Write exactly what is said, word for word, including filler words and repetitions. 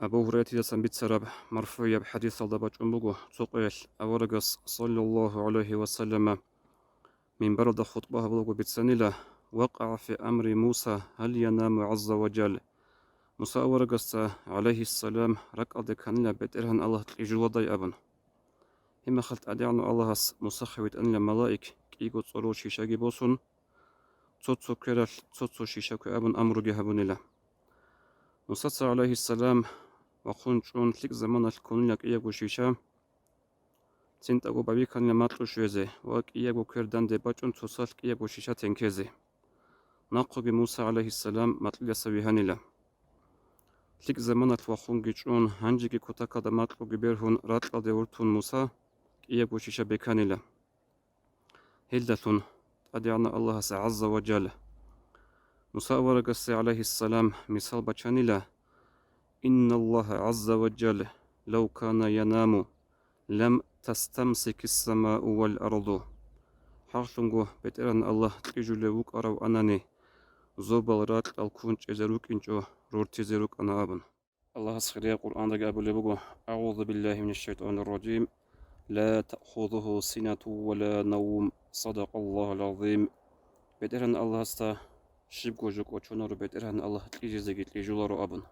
Абу Гьурайратидасан бицараб марфугӀияб хӀадисалда бачӀун буго, цо къоялъ аварагас, саллаллагьу гӀалайгьи ва саллама, минбаралда хутӀба гьабулаго бицанила: «ВакъагӀа фи амри Муса гьал янаму гӀазза ва жал». Муса аварагасда, гӀалайгьиссалам, ракӀалде кканила БетӀергьан Аллагь кьижуладай абун. Гьеб мехалъ ТӀадегӀанав Аллагьас Мусахъе витӀанила малаик кӀиго цӀорол шишаги босун, цо-цо квералъ цо-цо шиша ккве абун амруги гьабунила. Мусаца, гӀалайгьиссалам, вахъун чӀун лъикӀ заманалъ ккунила кӀиябго шиша, цинтӀаго байбихьанила макьу щвезе ва кӀиябго квер данде бачӀун цоцалъ кӀиябго шиша тенкезе. Нахъоги Муса, гӀалайгьиссалам, макьидаса вигьанила. ЛъикӀ заманалъ вахъунги чӀун, гьанжеги кутакалда макьуги бергьун ракьалде вуртун Муса кӀиябго шиша беканила. Гьелдалъун ТӀадегӀанав Аллагьас, гӀазза ва жал, Муса аварагасе, гӀалайгьиссалам, мисал бачанила: «Инналлагьа гӀазза ва жал лав кана янаму, лам тастамсикис-самау вал арду». ХӀакълъунго БетӀергьан Аллагь кьижулев вукӀарав анани, зобал, ракьал ккун чӀезе рукӀинчӀо, рортизе рукӀана абун. Аллагьас хирияб Къуръандаги абулеб буго: «АгӀузу биллагьи минаш шайтӀанир ражим. Ла таъхузугьу синату ва ла навм. Садакъаллагьул гӀазим». БетӀергьан Аллагьасда щибго жо кӀочонаро, БетӀергьан Аллагь кьижизеги кьижуларо абун.